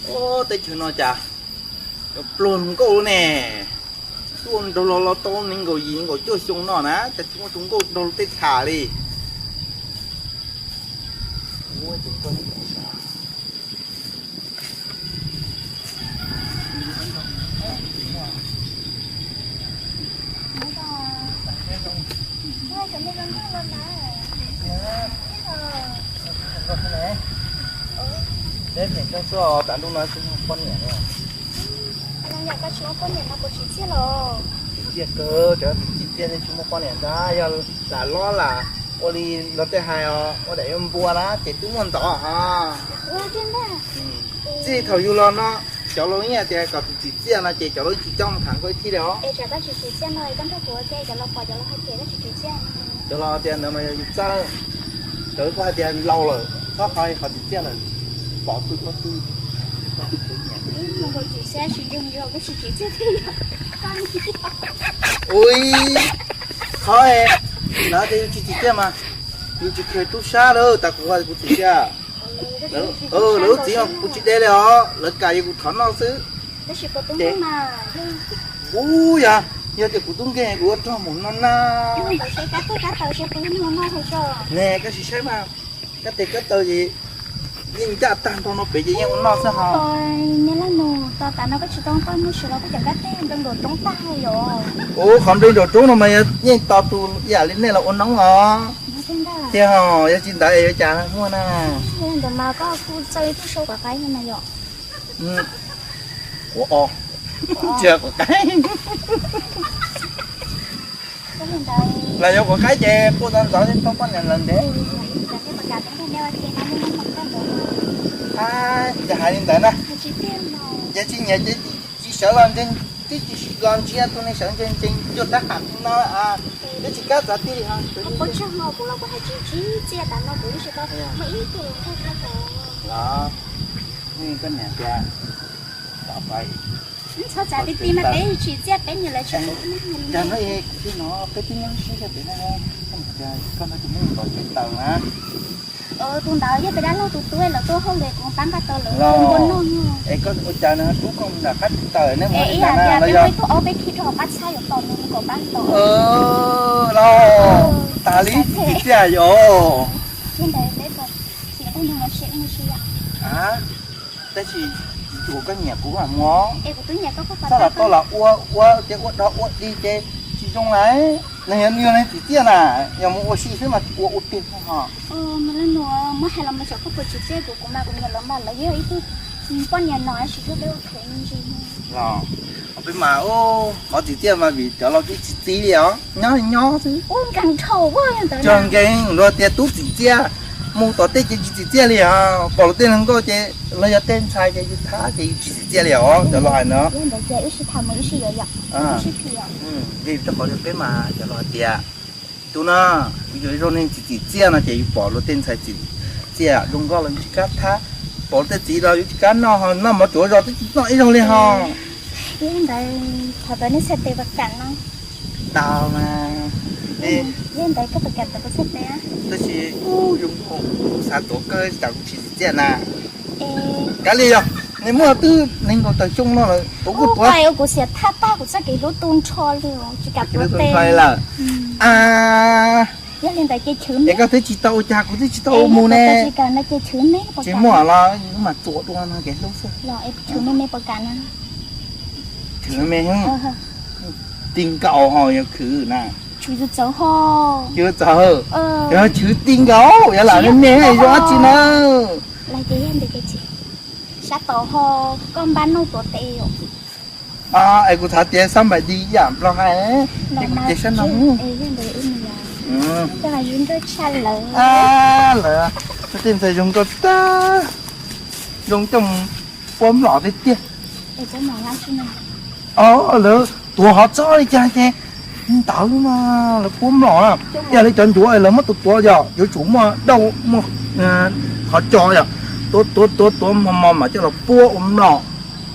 Ua teb chaws no cas pluag nkauj ne. Tuaj nraug los los tau nees nkaum yim nees nkaum cuaj xyoo no na cas tsis muaj tus nkauj nraug tej tham li. Peb pheej coob xwb os, tas ntuj no tsis muaj poj niam li. Tsis txiaj kawg, tsis txiaj thiab tsis muaj poj niam ntag, yog lam lob lam ua li luag tej hais os, ua daim yuav npua na ces twb muaj ntxov os. Txij thaum yus los no, cov laus yeej tias kom tsis txiaj no ces cov laus tsis coj mus tham nkauj ib thij li os. Cov laus tias ntawd mas yog yus txawj, cov kuj hais tias laus lawm, txhob qhov qhov tsis txiaj lawm, pom twg pom twg. Ui, qhov lawv tias yus tsis txiaj mas yus tsis kheev tub sab lawm, tas kuv hais kuv txiv tias, lawv lub txiv mas kuv tsis de li os, lawv kam yus kuv thov noj xwb. Ub, yog, yog tias kuv tub nkeeg kuv ua rog mus no na. Ne koj sim saib mas, kab tes kab taw ces yeej ncaj tag nrho no pem ces yeej ua noj xwb ho. Tos tas no koj tsis tau poj ntxoog los koj cov kab tes nplej nraum roob tag yom. Ub, qhov nplej nraum roob no mas yeej tos tus yam li nej los ua noob os. Tiag, yog tsis ntawd es yuav cas muaj na. Ntawd mas koj kuj txawj ib tug sau kom qaib na yom. Ua os, tsis yog quav qaib. Los yog quav qaib ces quaj ntxov ntxov thiaj tau poj niam lawm ntev. Yog hais li ntawd na, ces tsis nyiam ces tsis sawv los ntseeg, twb tsis los ntsia tus neeg sawv ntseeg ntseeg cuag tab ham no, twb tsis kam txav tiag li ho. Los, koj niam tias, txhob txav tiag tiag mas peb tsis txiaj peb nyiam lawv tsis. Cas no kuv twb no peb twb nyob sib zog pem no, koj no tus muaj ntaub ces taws na. Tus ntawd yog peb dab laug tus tub lawv tuaj hauj lwm kuv pab nqa tau lawv npua noj. Es koj ua cas no rub koj mus nram qab tes taws ne, mus li ntawd na los yog peb ob peb khi rau hauv qab txhab yuav tos nws kom pab tos. Los, tas li tsis txiaj yom. Tab sis tus koj nyiam kuv mam mus, txhob los tau los ua ua ces ua dog ua dig ces tsis zoo lawm. Nws yog nws txiv txiaj na, yog mus ua si xwb mas ua ua tiag ho. Muab hais los mas xyov koj puas tsis txiaj kuv, kuv mas kuv nyiam lawv mas lawv yog ib tug poj niam no tab sis peb ua khev me ntsis. Los, peb mas qhov txiv txiaj mas vim cov laus twb tsis txib li os, nyob nyob xwb. Cog nkees luag tias tub txiv txiaj, mus tom tej ces tsis txiv txiaj li os, pom luag tej hluas nkauj ces los yog tej ntxhais ces yus thab ces yus tsis txiv txiaj li os, cov laus hais no. Vim rau qhov peb mas cov laus hais tias, tus no, yus yog ib zaug neeg txiv txiaj no ces yus pom luag tej ntxhais txiv txiaj zoo nkauj los yus tsis kam thab, pom luag tej txiv los yus tsis kam noj ho, noj mov tsuav zog twb tsis noj ib zaug li ho. Ntawd, thaum tau nej txhais tes puas kam no? Tau mas. Ntawd, tab sis kuv xav tuav koj cas kuv tsis txiv txiaj na. Kav liam yog, nws muaj twb nees nkaum tawm xyoo no lawm, tuav kuj tuav. Kuv xiam thaj tag kuv txoj kev hlub tu nrho li, tsis kam tuav tes lawm. Yog li ntawd ces chwv me, koj twb tsis tau ua cas kuv twb tsis tau ua mus ne. Tsis muaj los mam txuas dua no kev hlub xwb. Chwv me me, ti nkaus ho yog khwv na. Chwv txawv ho, yog txawv, yog chwv ti nkaus yog lam me me zoo dab tsi na. Sab tod ho, koj npaj noj tuav tes. Es kuv xav tias xab npais di yam Nplog hais, ces kuv cia sab no. Lawv, tej ntxhais zoo nkauj tag, zoo coj mus puab mlom tiag tiag. Lawv tuav hov txob li cas ces ntawd mas lawv puab mlom na. Yog li cov ncuav lawv muab tuav tuav yog yuav tsum muaj dauj muaj qhov co yog tuav tuav tuav tuav mos mos mam coj los puab ua mlom.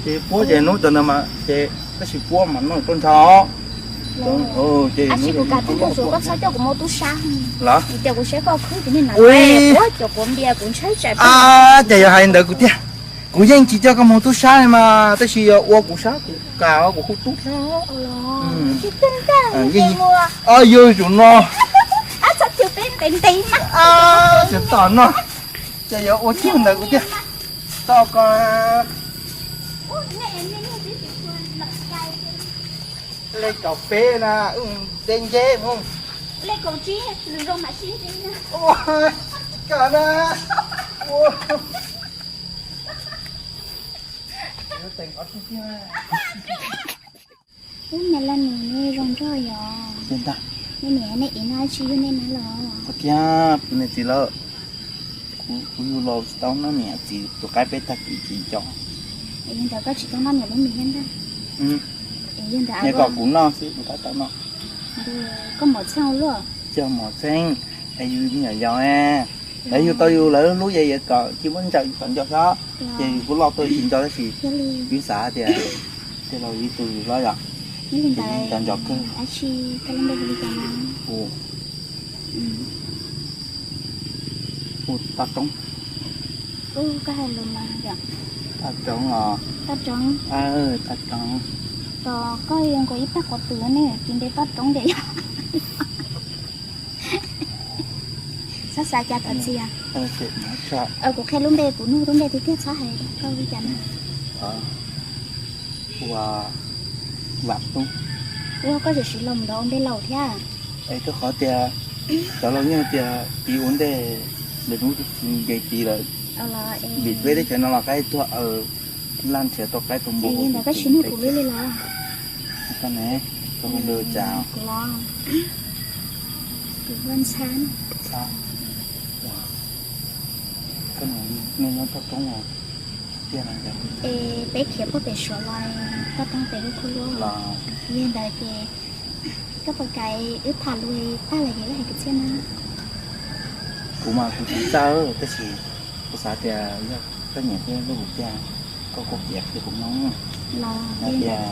Ces puab ces hnub cov ntawd mas ces tab sis puab mas noj tuaj ntsho. Ces kuv kam tub tuaj tsuav koj txhob coj kuv mus tub sab. Los, ces kuv saib koj khwb ces nim no ua cov puav npias kuv ntshai tsam. Ces yog hais ntawd kuv tiag. Kuv yeej tsis coj koj mus tub sab li mas, tab sis yog ua kuv sab kuv kam ua kuv hu tub thiab. Yog zaum no, tsis tom no, ces yuav ua kiag ntawd kuv thiaj tau ko. Lej kaum peb na, deb nceb mus. Lej kaum tsib, lwm zaus mam sib ntsib na. Ua, tsis kam na. Ua. Ub, me laj nus, nej zoo nraug yom. Nej niam nej txiv no tsis yug nej na los? Tiag, nej txiv lawm, kuv yug los tsis tau noj niam txiv, tus qaib peb tag kis tsis nco. Yog ntawd koj tsis tau noj niam lub mis thiab ntag. Yog ntawd kom kuv noj xwb kuv tab tau noj. Koj mos txheej luaj. Cog mos txheej, es yus me nyuam yaus, lawv yug tau yus lawv lub yeej kom cia muab ntsaws kom nco xwb, ces yus kuj loj tuaj tsis nco tab sis yus xav tias tej laus ib tug hlob yom, nco nco kawg. Hu Paj Roob. Paj Roob os. Paj Roob. Paj Roob. Tos koj yuav nkaus ib pab quav twm ne, tis npe Paj Roob tias yog. Txhob xav cas tom txias. Kuv qhia lub npe, kuv nug lub npe tiag tiag txhob hais koj li cas na. Ua Vam Tub. Ua koj tseem siv laus mus nrov ua npe laus thiab. Es rau qhov tias cov laus yeej tias tis ua ntej lwm hnub nce tis lawm. Vim peb teb chaws no los qaib tuag, laj nrhiav tau qaib tau npua. Ntawd koj tsis nug kuv li li los? Koj ne, koj hu npe ua cas? Kuv los, kuv hu Ntxhab. Ntxhab. Koj nyob Paj Roob os? Tiag no. Es peb khiav puag pem Suav los Paj Roob pem lub khub luab los. Yog ntawd ces koj puas kam wb tham lus tag los ces wb hais kwv txhiaj na? Kuv mas kuv tsis txawj tab sis kuv xav tias yog koj nyiam thiab hlub kuv tiag, koj kuj piav qhia kuv mloog. Los yog tias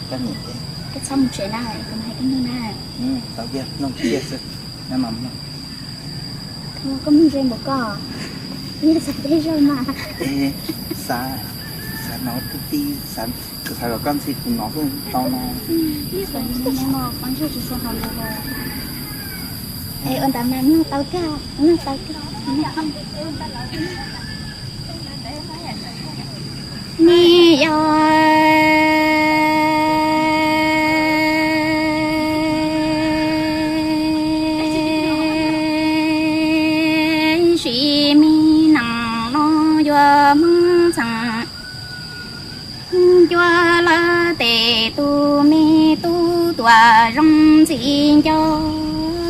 koj nyiam thiab, koj txhob mus tsev na, kuv mam hais koj mloog na. Tau kiag, mloog kiag xwb, nyob no mloog. Koj mloog ze npaum koj, yog txog peb zaug mas. Xav, xav hnov twg ti, xav, kuv xav kom koj ntxhi kuv hnov xwb tau no. Qhov ntsej tsis tshua hauv lus. Es ua ntawd mas mloog tau kawg, mloog tau kawg. Nej yog sis me nees no yuav Hmoob txheem, cua lawv tes tus me tub tuam zoo ntxim nco,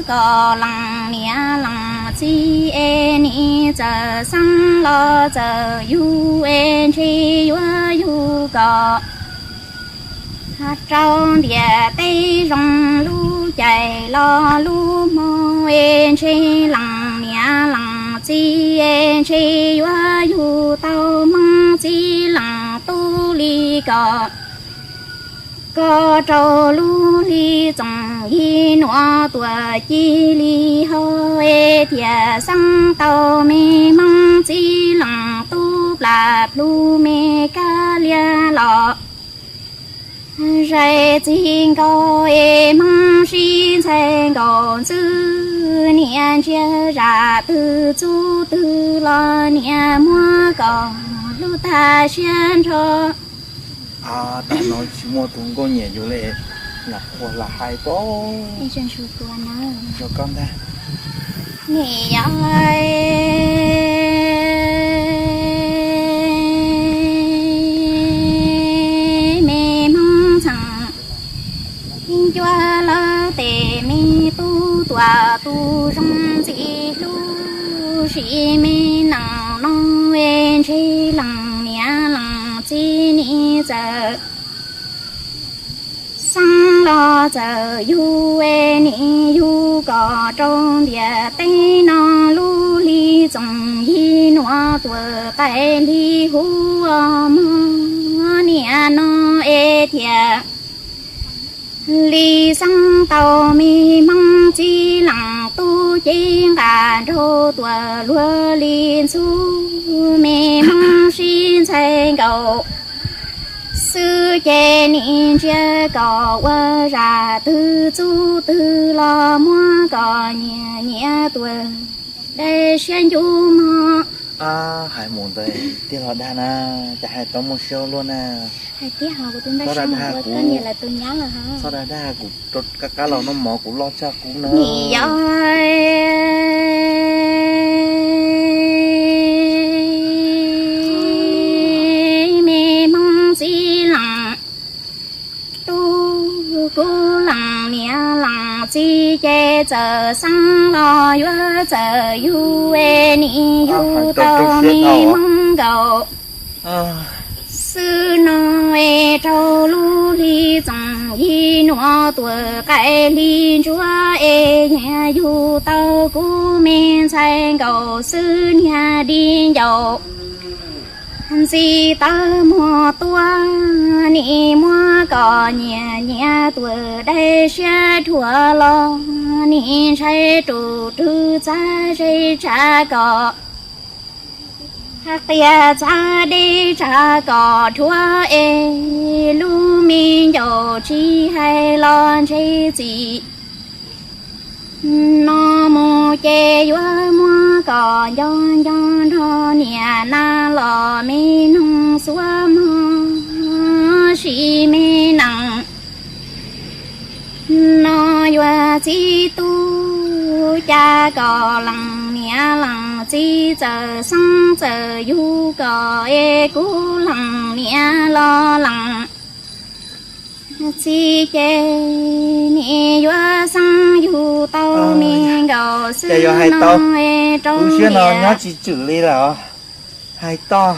kom lees niam lees txiv es nim txawm xeeb los txawm yug es ntshe yuav yug kom rau ntiaj teb zoo lub caij los lub hmo es ntshe lees niam lees txiv es ntshe yuav yug tau Hmoob txiv lees tub li kom, kom rau lub hli txoos yig nuav tuam ci li hau es thiaj xeeb tau me Hmoob txiv lees tub plam plhu me kab liag los. Zais txig nkaus es Hmoob sib ntxhais nkaus ntxwb, niam ntsia zam twg txub twg los niam muab kom lub tag siab nrho. Tam no tsis muaj tus nkauj nyiam yus li, lam qhuas lam hais rau koj ntag. Nim yog me Hmoob txheem, cua lawv tes me tub tuam tus zoo ntxim hlub, sis me nees no es ntshe lees niam lees txiv nim txawm xeeb los txawm yug es nim yug kom rau ntiaj teb no lub hli txoos yig nuav tuam qaij hli huv os mog, niam no es thiaj li xeeb tau me Hmoob txiv lees tub cev nqaj nraug tuam luag li ntxhub, me Hmoob sib nkaus xwb ces nim ntsia kom ua zam twg txuj twg los muab kom nyias nyias tuaj dai siab ncuj mog. Hais mus ntawd tiag los dag na, cas hais tau muaj siab luaj na. Hais tiag hos kuv tus npaj siab mus ua koj niam lawv tus nyab lawm hos. Txhob dag dag kuv, qab qab los noj mov kuv loj tshaj qub na. Nim yog me hmoob txiv leej tub, kuv leej niam leej txiv ces txawm xeeb los yuav txawm yug es nim yug tau me hmoob nkaus xwb no es rau lub hli txoos yig nuav tuaj qaim hli ntsuab es yug tau kuv me ntxhais nkaus xwb niag di ncaus. Ntxiv tawb muag tuaj nim muab kom nyias nyias tuaj dai siab dhuav los nim ntshai rus rwg txag zeb tsav kom qia txag deb tsav kom dhuav es lub me ncaus tsis hais los ntshe txim no mus ces yuav muab kom nco nco nrog niam na los me noog xuab mog sis me nees no yuav txib tub cas kom leej niam leej txiv txawm xeeb txawm yug kom es kuv leej niam los leej txiv ces nim yuav xeeb yug tau me nkaus xwb no rau siab no nyob tsis tswm li lawm. Hais toj,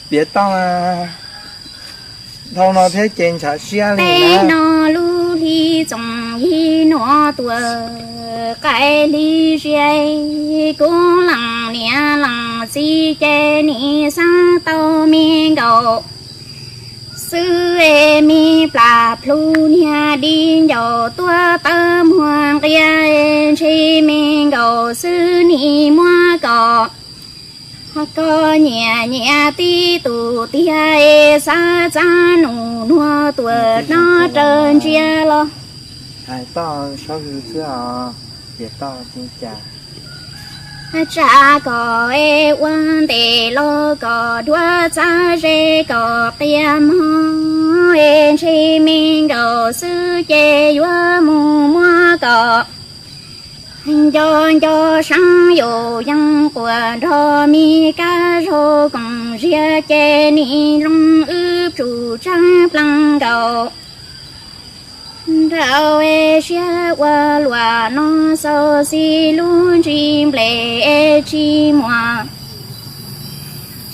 piav toj, dhau no thiab ces ntshav siab li no lub hli txoos yig nuav tuaj qaim hli ziab, kuv leej niam leej txiv ces nim xeeb tau me nkaus xwb es me plam plhu niag di ncaus tuaj tawb muag nqia, ntshe me nkaus xwb nim muab kom kom nyiam nyiam tib tug tiag es xav txav nus nuag tuaj noj raws ntsia los. Hais toj saub hwj xwb os, piav toj tsis cas. Tsa kom es ua ntes los kom duab txav ze kom qia mog es ntshe me nkaus xwb ces yuav mus muab kom nco nco seeb yus yeej quas nrog me kab zaug koom ziag ces nim zoo wb tsum tseeb plees nkaus. Nraug siab ua luam no xaus xis lub ntsis nplej es tsis muaj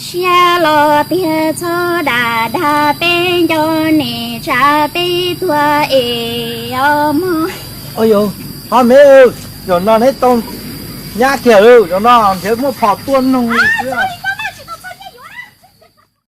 siab los tiag txhob dag dag peb nco niam tsa peb tuag es os mog. Ho me, zaum no neb tau nyab kiag lawm, zaum no nrhiav muaj phom tuaj noog li xwb.